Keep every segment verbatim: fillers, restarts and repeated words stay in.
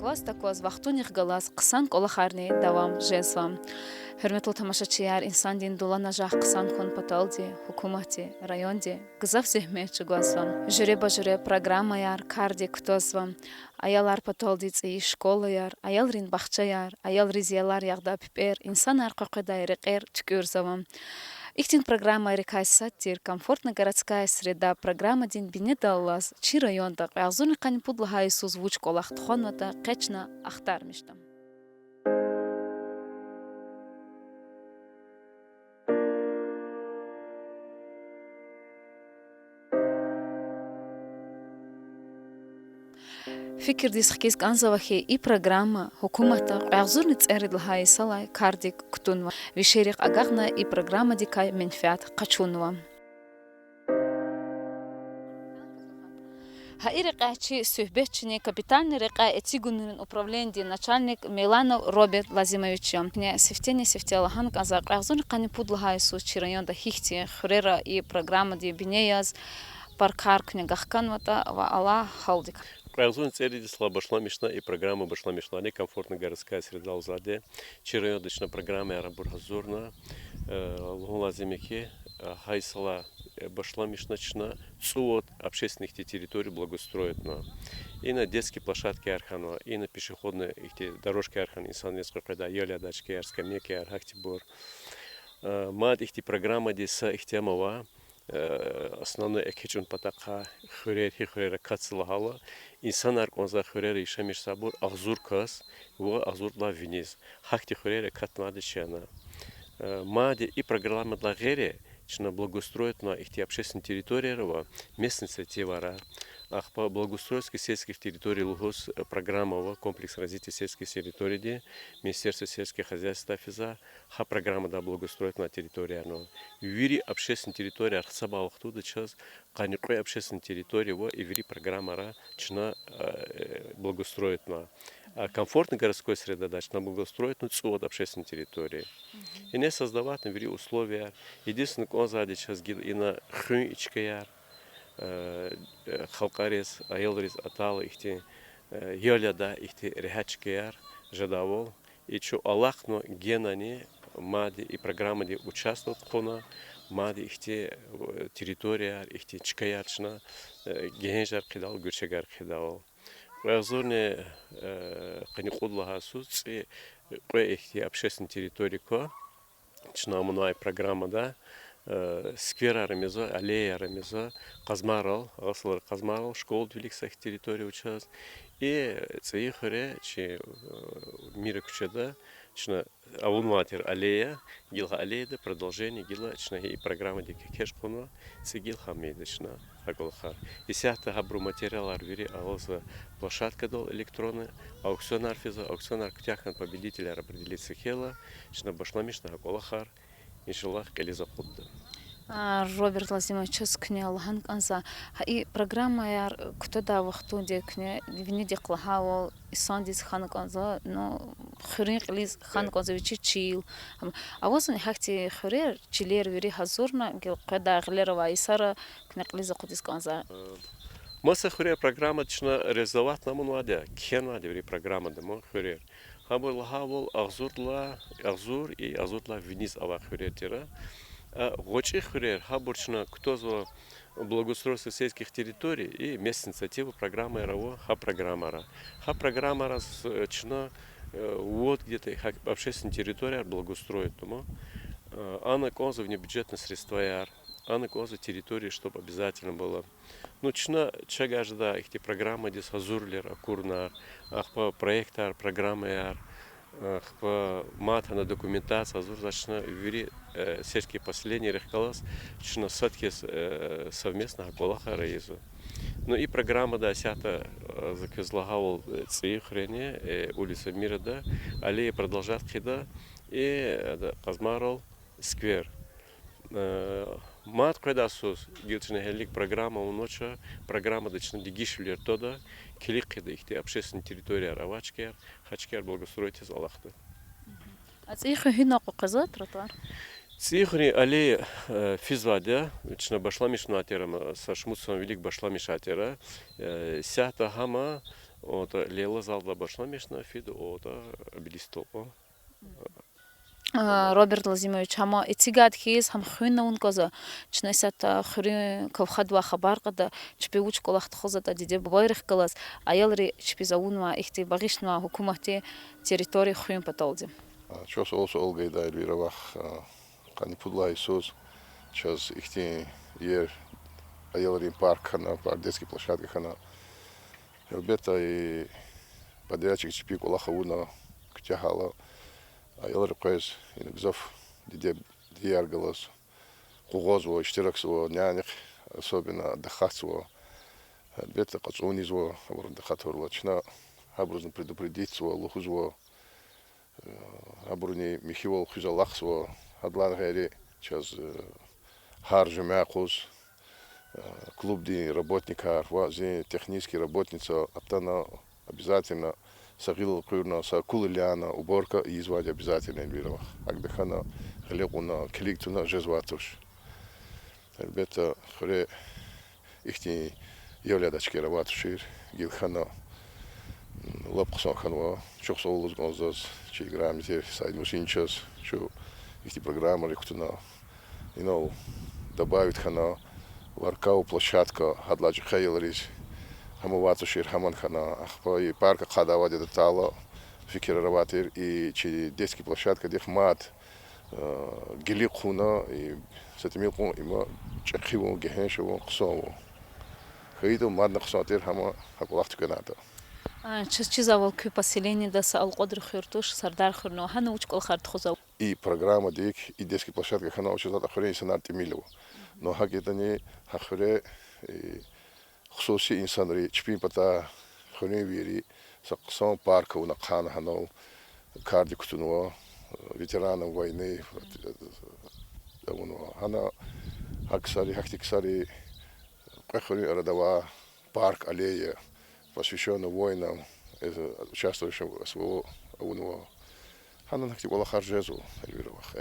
Ваз такваз вахтунихъ галаз хъсан кӀвалахарни давам жезва. Гьуьрметлу тамашачияр, инсандин дуланажагь хъсан хьун паталди гьукуматди, районди гзаф зегьмет чӀугвазва. Жуьреба-жуьре программаяр кардик кутазва. Аялар паталди цӀийи школаяр, аялрин бахчаяр, аялриз ялар ягъдай пипӀер, инсанар къекъведай рекьер туькӀуьрзава. Ихьтин программайрикай сад тир Комфортная городская среда программадин бинедаллаз чи районда кьве агъзурни къанни пуд лагьай йисуз вуч кӀвалах тухванватӀа, къе чна ахтармишда. Фикирдиз хкиз кӀанзава хьи, и программа гьукуматда кьве агъзурни цӀерид лагьай йисалай кардик кутунва. Вишерихъ агакьна и программадикай менфят къачунва. Гьа и рекьяй чи суьгьбетчини капитальный рекьяй эцигунрин управленидин начальник Меланов Роберт Лазимович я. Куьне сифтени-сифте лагьана кӀанзава, кьве агъзурни къанни пуд лагьай йисуз чи районда гьихьтин хуьрера и программадин бине яз паркар куьне гахканватӀа ва алай гьалдикай. Кьве агъзурни цӀерид йисалай башламишна и программа, башламишна Комфортная городская среда лугьузвайди. Чи районда чна программаяр абур гьазурна, э, лугьун лазим я хьи, э, гьа йисалай, э, башламишна чна цӀувад общественный ихьтин территория благоустроитьна. Ина детский площадкаяр хьанва, ина пешеходный ихьтин дорожкаяр хьанва, инсанриз къекъведай ял ядай чкаяр, скамейкаяр, гьахьтинбур. Э, мад ихьтин программадин са ихтилат ава, э, основной экечӀун патахъай хуьрер, гьи хуьрер акатзава лагьайла, инсанар кӀанзавай хуьрера яшамиш жезвайбур агъзур кас ва агъзурдалай виниз. Гьахьтин хуьрер акатнавайди чна. Э, мад и программадилай гъейри, чна благоустроитьна ихьтин общественный территорияр ва местный инициативара. Ахпа благоустройство сельских территорий лугьуз, э, программа ава, комплекс развития сельских территорийди, Министерство сельских хозяйств физва, гьа программада благоустроитьна территорияр ава. Вири общественный территорияр гьисабай вахтунда чаз къанни кьве общественный территория ва и вири программара чна, э, благоустроитьна. А комфортной городской средада чна благоустроитьна цӀувад общественный территория. Ине создаватьна вири условияр. Единственное, кӀанзавайди чаз гила ина хуьн и чкаяр, э, э, халкьариз, аялриз атайла ихьтин, э, ял ядай ихьтин регьят чкаяр жедайвал. И чун алахъна генани мад и программадин участник хъувуна, мад ихьтин, э, территорияр, ихьтин чкаяр чна, э, гегьеншар хъийидайвал, гуьрчегар хъийидайвал. Кьве агъзурни, э, къанни кьуд лагьай йисуз цӀи кьве ихьтин общественный территория ква. Чна амунвай программада, э, скверар ама жезва, аллеяяр ама жезва, къазмайрал, Агъа Саларан къазмайрал, школадин вилик са ихьтин территория ава чаз. И ЦӀийи хуьре чи, э, Мира куьчеда чна авунвай тир аллея, гила гьа аллеяда продолжение гила чна и программадик экечӀ хъувунва, цӀи гила гьам ийида чна гьа кӀвалахар. Исятда гьабурун материалар вири алазва площадкадал электронный, аукционар физва, аукционар куьтягь хьана, победителар определиться хьайила, чна башламишна гьа кӀвалахар, иншаллагь, кьилиз акъудда. А, Роберт Лазимович, чаз куьне лагьана кӀанзава, гьа и программаяр кутадай вахтунда куьне винидихъ лагьайвал, инсандиз хьана кӀанзава, ну, хуьруьн кьилиз хьана кӀанзава вичи чил. Ам, авазвани гьахьтин хуьрер, чилер вири гьазурна, гила къведай гъилера авай йисара куьне кьилиз акъудиз кӀанзава? Маса хуьрер программада чна реализовать авунвайди я, кхьенвайди я вири программада ман хуьрер. Гьабур лагьайвал агъзурдалай, агъзур и агъзурдалай виниз авай хуьрер тир. А гъвечӀи хуьрер, гьабур чна кутазва благоустройство сельских территорий и местная инициатива программаяр ава, гьа программара. Гьа программара чна, э, вот где-то гьа общественный территорияр благоустроить авунва. Э, ана кӀанзава внебюджетный средстваяр, ана кӀанзава территория, чтоб обязательно было. Ну, чна чагажда ихьтин программадиз гьазурвилер акурунар, ахпа проектар, программаяр, ахпа мад гьана документация гьазурзавач чна вири, э, сельские поселениейрихъ галаз чна сад хьиз, э, совместно гьа кӀвалахар ийизва. Ну, и программада исятда, э, за квез лагьайвал, э, ЦӀийи хуьрени, э, улица Мирада аллея продолжать хъийида, и, э, къазмайрал сквер. Э, мад къведай йисуз гила чна гьелелиг программа авунвач, программада чна дегишвилер твада, килиг хъийида ихьтин общественный территорияр авай чкаяр, гьа чкаяр благоустроить ийиз алахъда. А ЦӀийи хуьн гьина къекъвезва тротуар? ЦӀийи хуьруьн аллея, э, физвайди я, чна башламишнавай тир ам, са шумуд сан вилик башламишай тир. Э, исятда гьам, э, АтӀа Лейла залдилай башламишна фида, атӀа обелиск ква. Роберт Лазимович, гьам эцигайди хьиз, гьам хуьн авун кӀанзава. Чна исятда хуьруьн кавхадавай хабар кьада, чпи вуч кӀвалах тухузватӀа диде-бубайрихъ галаз, аялри чпиз авунвай ихьтин багъишнавай гьукуматдин территория хуьн паталди. Чухсагъул суал гайидай, Эльвира вах. Къанни пуд лагьай йисуз чаз ихьтин иер, аялрин парк хьана, пар-, детский площадка хьана. Гьелбетда, и подрядчик чпин кӀвалах авуна, куьтягьайла, аялри къвез ина гзаф диде-, дидеяр галаз къугъвазва, иштиракзава, нянихъ особенно дахъатзава. Гьелбетда, кьацӀунизва, абурун дакъатурла чна гьабурузни предупредитзава, лугьузва, абуруни михьивал хуьз алахъзава. Гьадалай гъейри чаз гьар жуьмя юкъуз клубдин работникар ва зи технический работница атана, обязательно са гъил элкъуьрна, са акул лагьана, уборка ийизвайди обязательно, Эльвира вах. ГьакӀ тахьана, гъиле кьуна, килиг туна жезвайди туш. Гьелбетда, хуьре ихьтин являда чкер авай тушир, гила хьана, лап хъсан хьанва. Чухсагъул лугьуз кӀанзава заз чи играми тир Саидмусин чаз, чун ихьтин программаяр кутуна. Инал добавить хьана, воркаут площадка, гьадалай чӀехи аялриз, гьам авай тушир, гьамни хьана. Ахпа и парк ахъайдайвал ятӀа, фикирар авай тир, и чи детский площадкадихъ мад гили хъувуна, са тӀимил кьван има чӀехи авун, гегьенш авун, хъсан авун. ХьайитӀа мадни хъсан тир гьам гьа кӀвалах туькӀвенайтӀа. Чаз чизвайвал, куь поселениеда са элкъведрин хуьр туш, Сардар хуьр я, гьана вуч кӀвалахар тухузвайвал? И программадик и детский площадка хьана, вучиз лагьайтӀа хуьруьн инсанар тӀимил ава. Ну гьакӀ ятӀани, гьа хуьре хсуси инсанри чпин патай, хуьруьнвийри са хъсан парк авуна ахъайна, гьанал кардик кутунва, ветеранам войны авунва. Гьана гьа ксари, гьахьтин ксари кьве хуьруьн арада авай парк, аллея, посвящённый воинам, участвовавшим в СВО авунва. Гьана гьахьтин кӀвалахар жезва, Эльвира вах.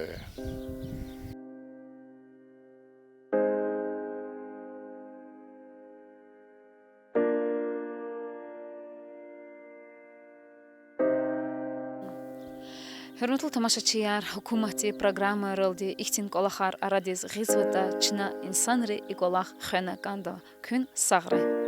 Гьуьрметлу тамашачияр, гьукуматди программайралди ихьтин кӀвалахар арадиз гъизватӀа, чна, инсанри, и кӀвалах хвена кӀанда. Куьн сагърай.